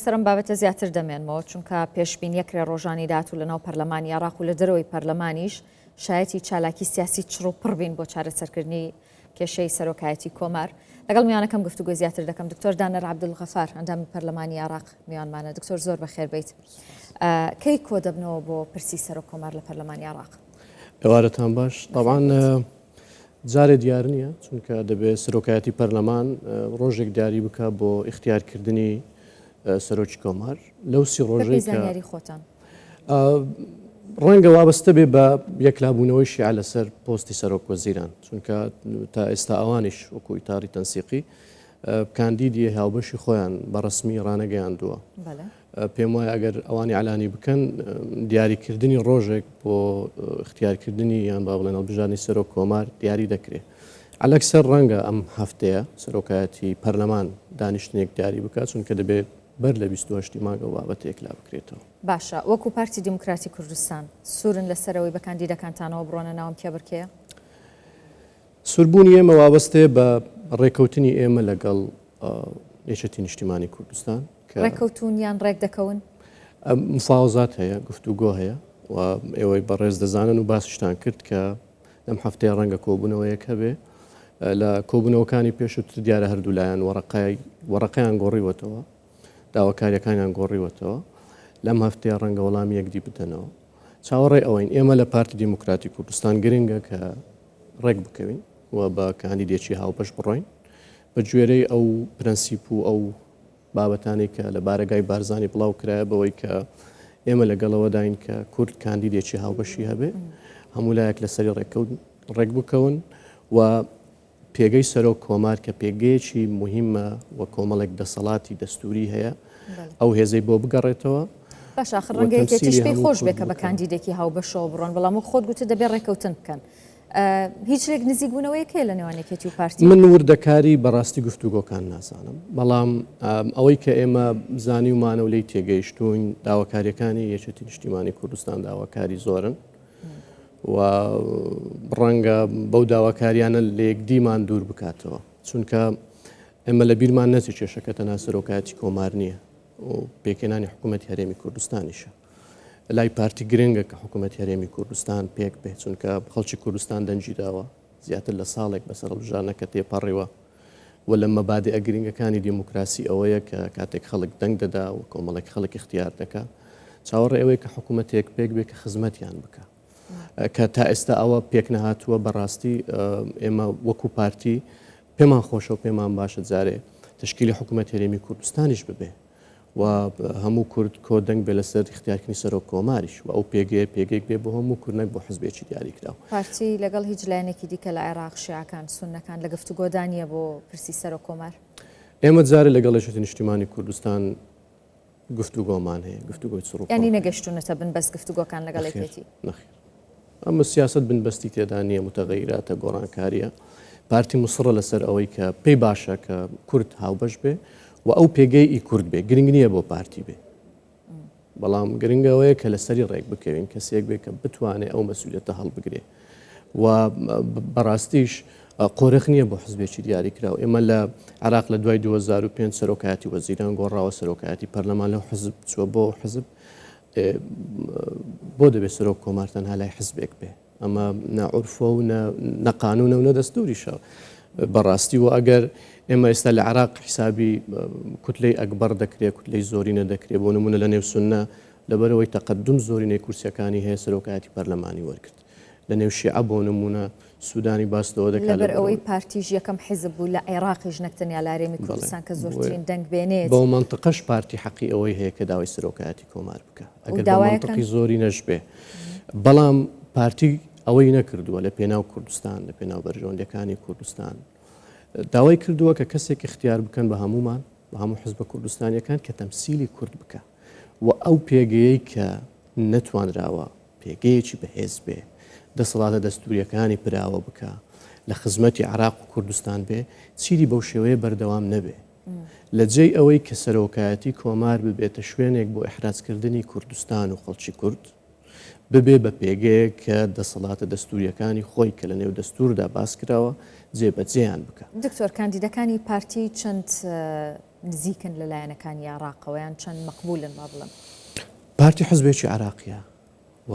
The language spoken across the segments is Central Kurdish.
لەسەر ئەم بابەتە زیاتر دەمێنمەوە، چونکە پێشبینیەکرێ ڕۆژانی داهاتوو لەناو پەرلەمانی عێراق و لە دەرەوەی پەرلەمانیش شایەتی چالاکی سیاسی چڕ و پڕ بین بۆ چارەسەرکردنی کێشەی سەرۆکایەتی کۆمار. لەگەڵ میوانەکەم گفتوگۆی زیاتر دەکەم. دکتۆر دانەر عەبدولغەفار، ئەندامی پەرلەمانی عێراق میوانمانە. دکتۆر زۆر بەخێر بیت. کەی کۆدەبنەوە بۆ پرسی سەرۆک کۆمار لە پەرلەمانی عێراق؟ ئێوارەتان باش. تەبعەن جارێ دیار نییە، چونکە دەبێ سەرۆکایەتی پەرلەمان ڕۆژێک دیاری بکا بۆ ئیختیارکردنی سەرۆکی کۆمار. لەو سی ڕۆژەی کە زانیاری خۆتان ڕەنگە وابەستە بێ بە یەکلابوونەوەی شیعە لەسەر پۆستی سەرۆک وەزیران، چونکە تا ئێستا ئەوانیش وەکو ئیتاری تەنسیقی کاندیدی هاوبەشی خۆیان بە ڕەسمی ڕانەگەیاندووە. پێم وایە ئەگەر ئەوان ئیعلانی بکەن دیاریکردنی ڕۆژێک بۆ اختیارکردنی یان با بڵێن هەڵبژاردنی سەرۆک کۆمار دیاری دەکرێ. عەلەکسەر ڕەنگە ئەم هەفتەیە سەرۆکایەتی پەرلەمان دانیشتنێک دیاری بکات چونکە دەبێ بەر لە 28 مانگ ئەو بابەتە یەکلا بکرێتەوە. باشە وەکو پارتی دیموکراتی کوردستان سوورن لەسەر ئەوەی بە کاندیدەکانتانەوە بڕۆنە ناو ئەم کێبڕکێیە؟ سووربوونی ئێمە وابەستەیە بە ڕێکەوتنی ئێمە لەگەڵ یەکێتی نیشتیمانی کوردستان کە ڕێکەوتوون یان ڕێک دەکەون؟ مفاوەزات هەیە، گفتوگۆ هەیە و ئێوەی بەڕێز دەزانن و باسیشتان کرد کە لەم هەفتەیە ڕەنگە کۆبوونەوەیەک هەبێ. لە کۆبوونەوەکانی پێشووتر دیارە هەردوو لایەن وەڕەقەی وەڕەقەیان گۆڕیوەتەوە، داواکارییەکانیان گۆڕیوەتەوە. لەم هەفتەیە ڕەنگە وەڵامی یەکدی بدەنەوە. چاوەڕێی ئەوەین. ئێمە لە پارتی دیموکراتی کوردستان گرنگە کە ڕێک بکەوین و بە کاندیدێکی هاوبەش بڕۆین بە گوێرەی ئەو پرەنسیپ و ئەو بابەتانەی کە لە بارەگای بارزانی بڵاو کرایە بەوەی کە ئێمە لەگەڵەوەداین کە کورد کاندیدێکی هاوبەشی هەبێ هەموو لایەک لەسەری ڕێککەوت ڕێک بکەون و پێگەی سەرۆک کۆمار کە پێگەیەکی موهیمە و کۆمەڵێک دەسەڵاتی دەستووری هەیە، ئەو هێزەی بۆ بگەڕێتەوە باشە ئاخر و ڕەنگە یەکێتیش تەمسیلی پێی هەموو خۆش بێ کورد کە بە بکا. کاندیدێکی هاوبەشەوە بڕۆن، بەڵام وەک خۆت گوتت دەبێ ڕێکەوتن بکەن. هیچ لێک نزیکبوونەوەیەک هەیە لە نێوان یەکێتی و پارتی؟ من وردەکاری بەڕاستی گفتوگۆکان نازانم، بەڵام ئەوەی کە ئێمە زانیومانە و لێی تێگەیشتووین داواکارییەکانی یەکێتی نیشتیمانی کوردستان داواکاری زۆرن. و ڕەنگە بەو داواکاریانە لە یەکدیمان دوور بکاتەوە چونکە ئێمە لە بیرمان نەچێت کێشەکە تەنها سەرۆکایەتی کۆمار نییە و پێکهێنانی حکوومەتی هەرێمی کوردستانیشە لای پارتی گرنگە کە حکوومەتی هەرێمی کوردستان پێک بێت چونکە خەڵکی کوردستان دەنگی داوە زیاتر لە ساڵێک بەسەر هەڵبژاردنەکە تێپەڕیوە و لە مەبادئە گرنگەکانی دیموکراسی ئەوەیە کە کاتێک خەڵک دەنگ دەدا و کۆمەڵێک خەڵک ئیختیار دەکا چاوەڕێ ئەوەیە کە حکوومەتێک پێک بێ کە خزمەتیان بکا کە تا ئێستا ئەوە پێک نەهاتووە بەڕاستی ئێمە وەکو پارتی پێمان خۆشە و پێمان باشە جارێ تشکیلی حکوومەت هەرێمی کوردستانیش ببێ و هەموو کورد کۆ دەنگ بێ لەسەر ئیختیارکردنی سەرۆک کۆماریش و ئەو پێگەیە پێگەیەک بێ بۆ هەموو کورد نەک بۆ حزبێکی دیاریکراو. پارتی لەگەڵ هیچ لایەنێکی دیکە لە عێراق، شیعەکان، سوننەکان، لە گفتوگۆدا نییە بۆ پرسی سەرۆک کۆمار؟ ئێمە جارێ لەگەڵ یەکێتی نیشتیمانی کوردستان گفتوگۆمان هەیە، گفتوگۆی چڕ و پڕ یانی هەیە. نەگەشتوونەتە بنبەست گفتوگۆکان لەگەڵ نەخێر، یەکێتی؟ نەخێر. ئەمە سیاسەت بنبەستی تێدا نییە، متغیراتە، گۆڕانکارییە. پارتی موسڕە لەسەر ئەوەی کە پێی باشە کە کورد هاوبەش بێ و ئەو پێگەی ئی کورد بێ، گرنگ نییە بۆ پارتی بێ، بەڵام گرنگ ئەوەیە کە لەسەری ڕێک بکەوین، کەسێک بێ کە بتوانێ ئەو مەسئولیەتە هەڵبگرێ و بەڕاستیش قۆرخ نییە بۆ حزبێکی دیاریکراو. ئێمە لە عێراق لە دوای 2005 سەرۆکایەتی وەزیران گۆڕاوە، سەرۆکایەتی پەرلەمان لەو حزب چووە بۆ حزب، بۆ دەبێت سەرۆک کۆمار تەنها لای حزبێک بێ؟ ئەمە نە عورفە و نە قانونە و نە دەستوریشە بەڕاستی. و ئەگەر ئێمە ئێستا لە عێراق حیسابی کوتلەی ئەکبەر دەکرێت، کوتلەی زۆرینە دەکرێت، بۆ نمونە لە نێو سوننە لەبەرئەوەی تەقەدوم زۆرینەی کورسیەکانی هەیە سەرۆکایەتی پەرلەمانی وەرگرت. لە نێو شیعە بۆ نمونە سودانی باس لەوە دەکات لەبەر ئەوەی پارتیش یەکەم حیزب بوو لە عێراقیش نەک تەنیا لە هەرێمی کوردستان کە زۆرترین دەنگ بێنێت. بەو مەنتقەش پارتی حەقی ئەوەی هەیە کە داوای سەرۆکایەتی کۆمار بکا ئەگەر بە مەنتقی زۆرینەش بێ. بەڵام پارتی ئەوەی نەکردووە لە پێناو کوردستان، لە پێناو بەرژەوەندیەکانی کوردستان داوای کردووە کە کەسێک ئیختیار بکەن بە هەموومان، بە هەموو حزبە کوردستانیەکان کە تەمسیلی کورد بکا و ئەو پێگەیەی کە نەتوانراوە پێگەیەکی بەهێز بێ، دەسەڵاتە دەستوورییەکانی پراوە بکا، لە خزمەتی عێراق و کوردستان بێ، چیدی بەو شێوەیە بەردەوام نەبێ. لە جێی ئەوەی کە سەرۆکایەتی کۆمار ببێتە شوێنێک بۆ ئیحراجکردنی کوردستان و خەڵکی کورد، ببێ بە پێگەیەک کە دەسەڵاتە دەستوورییەکانی خۆی کە لە نێو دەستووردا باس کراوە، جێبەجێیان بکا. دکتۆر، کاندیدەکانی پارتی چەند نزیکن لە لایەنەکانی عێراقەوە یان چەند مەقبولن با بڵێم؟ پارتی حزبێکی عێراقیە و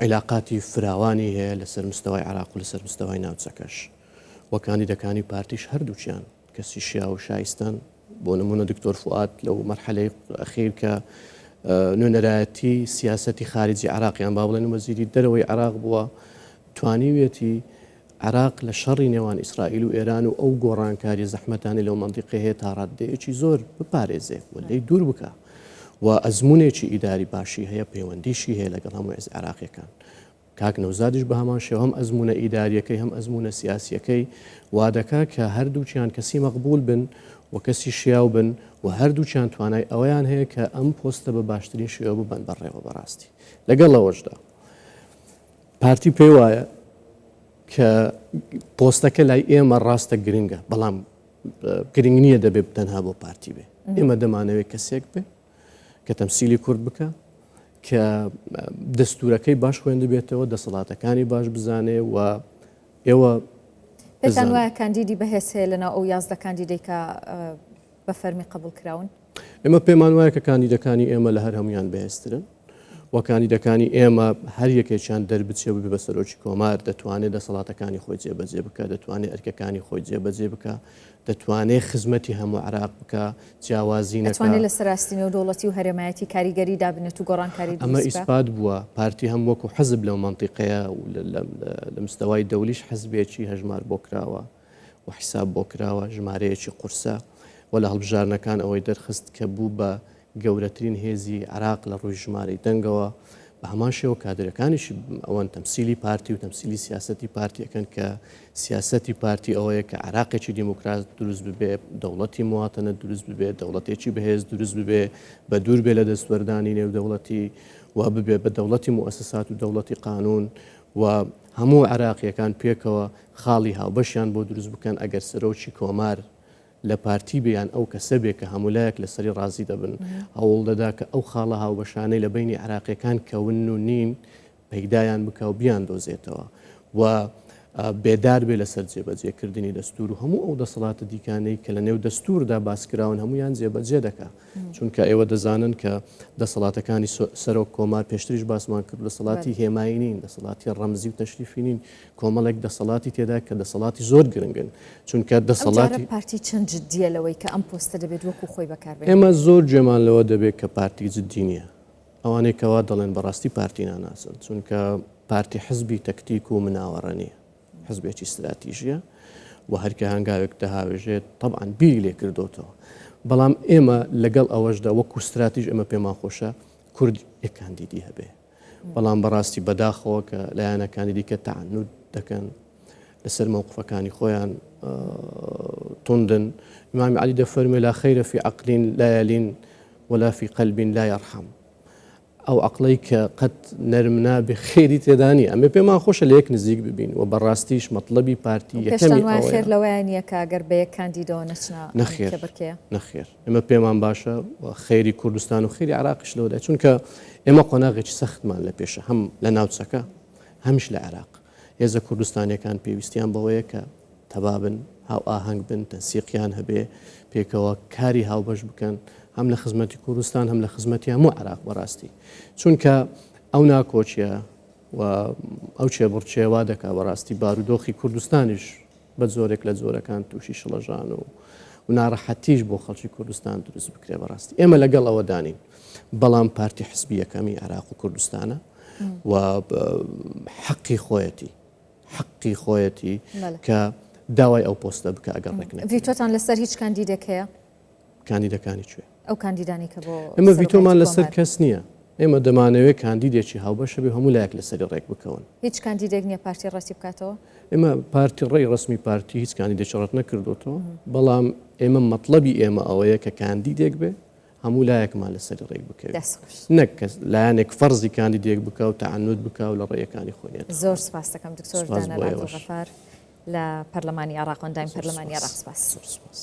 عیلاقاتی فراوانی هەیە لەسەر مستەوای عێراق و لەسەر مستەوای ناوچەکەش و کاندیدەکانی پارتیش هەردووکیان کەسی شیاو و شایستەن بۆ نمونە دکتۆر فوئاد لەو مەرحەلەی ئەخیر کە نوێنەرایەتی سیاسەتی خارجی عێراق یان با بڵێن وەزیری دەرەوەی عێراق بووە توانیویەتی عێراق لە شەڕی نێوان ئیسرائیل و ئێران و ئەو گۆڕانکاریە زەحمەتانەی لەو مەنتیقەیە هەیە تا ڕاددەیەکی زۆر بپارێزێ و لێی دوور بکا و ئەزموونێکی ئیداری باشی هەیە، پەیوەندیشی هەیە لەگەڵ هەموو هێزە عێراقیەکان. کاک نەوزادیش بە هەمان شێوە هەم ئەزموونە ئیداریەکەی هەم ئەزموونە سیاسیەکەی وا دەکا کە هەردووکیان کەسی مەقبوول بن و کەسی شیاو بن و هەردووکیان توانای ئەوەیان هەیە کە ئەم پۆستە بە باشترین شێوە ببەن بەڕێوە بەڕاستی لەگەڵ ئەوەشدا پارتی پێی وایە کە پۆستەکە لای ئێمە ڕاستە گرنگە بەڵام گرنگ نییە دەبێت تەنها بۆ پارتی بێ ئێمە دەمانەوێت کەسێک بێ کە تەمسیلی کورد بکە کە دەستورەکەی باش خوێندبێتەوە دەسەڵاتەکانی باش بزانێ و ئێوە پێتان وایە کاندیدی بەهێز هەیە لەناو ئەو 11 کاندیدەی کە بە فەرمی قبوڵ کراون؟ ئێمە پێمان وایە کە کاندیدەکانی ئێمە لە هەر هەمویان بەهێزترن و کاندیدەکانی ئێمە هەر یەکێکیان دەربچێ ببێ بە سەرۆکی کۆمار دەتوانێت دەسەڵاتەکانی خۆی جێبەجێ بکە دەتوانێت ئەرکەکانی خۆی جێبەجێ بکە دەتوانێت خزمەتی هەموو عراق بکە جیاوازی نەتوانێت لە سەراستی نێودەوڵەتی و هەرێمایەتی کاریگەری دابنێت و گۆڕانکاری ئەمە ئیسپات بووە پارتی هەم وەکو حەزب لەو منطقەیە و لە مستەوای دەولیش حەزبێکی هەژمار بۆ کراوە و حیساب بۆ کراوە، ژمارەیەکی قورسە و لە هەڵبژاردنەکان ئەوەی دەرخست کە بوو بە گەورەترین هێزی عێراق لە ڕووی ژمارەی دەنگەوە، بە هەمان شێوە کادرەکانیشی ئەوەن تەمسیلی پارتی و تەمسیلی سیاسەتی پارتی ئەکەن کە سیاسەتی پارتی ئەوەیە کە عێراقێکی دیموکرات دروست ببێ، دەوڵەتی مواتەنە دروست ببێ، دەوڵەتێکی بەهێز دروست ببێ، بە دوور بێ لە دەستوەردانی نێودەوڵەتی و ببێ بە دەوڵەتی موئەسەسات و دەوڵەتی قانوون و هەموو عێراقییەکان پێکەوە خاڵی هاوبەشیان بۆ دروست بکەن، ئەگەر سەرۆکی کۆمار لە پارتی بێ یان ئەو کەسە بێ کە هەموولایەک لەسەری ڕازی دەبن، هەوڵ دەدا کە ئەو خاڵە هاوبەشانەی لە بەینی عێراقییەکان کەون و نین پەیدایان بکا و بیاندۆزێتەوە و بێدار بێ لەسەر جێبەجێکردنی دەستوور و هەموو ئەو دەسەڵاتە دیکانەی کە لە نێو دەستووردا باسکراون هەموویان جێبەجێ دەکا. چونکە ئێوە دەزانن کە دەسەڵاتەکانی سەرۆک کۆمار پێشتریش باسمان کرد دەسەڵاتی هێمایی نین دەسەڵاتی ڕەمزی و تەشریفی نین کۆمەڵێک دەسەڵاتی تێدا کە دەسەڵاتی زۆر گرنگن چونکە دەسەڵاتی پارتی چەند جدیە لەوەی کە ئەم پۆستە دەبێت وەکو خۆی بەکاربێت ئێمە زۆر گوێمان لەوە دەبێت کە پارتی جدی نییە ئەوانەی کەوا دەڵێن بەڕاستی پارتی ناناسن چونکە پارتی حزبی تەکتیک و مناوەڕە نییە حزبێکی ستراتیژیە و هەرکە هەنگاوێک دەهاوێژێت تەبعەن بیری لێ کردۆتەوە بەڵام ئێمە لەگەڵ ئەوەشدا وەکو ستراتیژ ئێمە پێمان خۆشە کورد یەک کاندیدی هەبێ بەڵام بەڕاستی بەداخەوە کە لایەنەکانی دیکە تەعنود دەکەن لەسەر مەوقفەکانی خۆیان توندن ئیمامی عەلی دەفەرمێ لا خەیرە فی عەقل لا یەلین ولا فی قلب لا یرحم ئەو عەقڵەی کە قەت نەرم نابێ خێری تێدا نیە. ئەمێ پێمان خۆشە لە یەک نزیک ببین و بە ڕاستیش مەتڵەبی پارتی یەکەمی پێشتان وایە خێر ئەوەیە. لەوەیا نیە کە گەر بە یەک کاندیدەوە نەچنە ئەم نەخێر کێبڕکێیە؟ نەخێر ئێمە پێمان باشە و خێری کوردستان و خێری عێراقیش لەوەدایە چونکە ئێمە قۆناغێکی سەختمان لە پێشە هەم لە ناوچەکە هەمیش لە عێراق. هێزە کوردستانیەکان پێویستیان بەوەیە کە تەبا بن، هاوئاهەنگ بن، تەنسیقیان هەبێ، پێکەوە کاری هاوبەش بکەن، هەم لە خزمەتی کوردستان هەم لە خزمەتی هەموو عێراق بەڕاستی. چونکە ئەو ناکۆکیە و ئەو چێبڕچێ وا دەکا بەڕاستی بارودۆخی کوردستانیش بە جۆرێک لە جۆرەکان تووشی شڵەژان و و ناڕەحەتیش بۆ خەڵکی کوردستان دروست بکرێ بەڕاستی ئێمە لەگەڵ ئەوەدا نین بەڵام پارتی حزبی یەکەمی عێراق و کوردستانە و حەقی خۆیەتی حەقی خۆیەتی کە داوای ئەو پۆستە بکە ئەگەر ڕێک نەکەوێت. ڤیتۆتان لەسەر هیچ کاندیدێک هەیە؟ کاندیدەکانی کوێ؟ ئەو کاندیدانەی کە بۆ ئێمە ڤیتۆمان لەسەر کەس نییە. ئێمە دەمانەوێت کاندیدێکی هاوبەش هەبێ هەموو لایەک لەسەری ڕێک بکەون. هیچ کاندیدێک نییە پارتی ڕەتی بکاتەوە؟ ئێمە پارتی ڕێی ڕەسمی پارتی هیچ کاندیدێکی ڕەت نەکردۆتەوە، بەڵام ئێمە مەتڵەبی ئێمە ئەوەیە کە کاندیدێک بێ هەموو لایەکمان لەسەری ڕێک بکەوین دەست خۆش. نەک کەس لایەنێک فەرزی کاندیدێک بکا و تەعنوت بکا و لە ڕێیەکانی خۆی نێتەوە. زۆر سپاس دەکەم دکتۆر سپاس دانەر بۆ ئێوەش. عەبدولغەفار لە پەرلەمانی عێراق ئەندامی زۆر پەرلەمانی سپاس. عێراق سپاس. زۆر سپاس.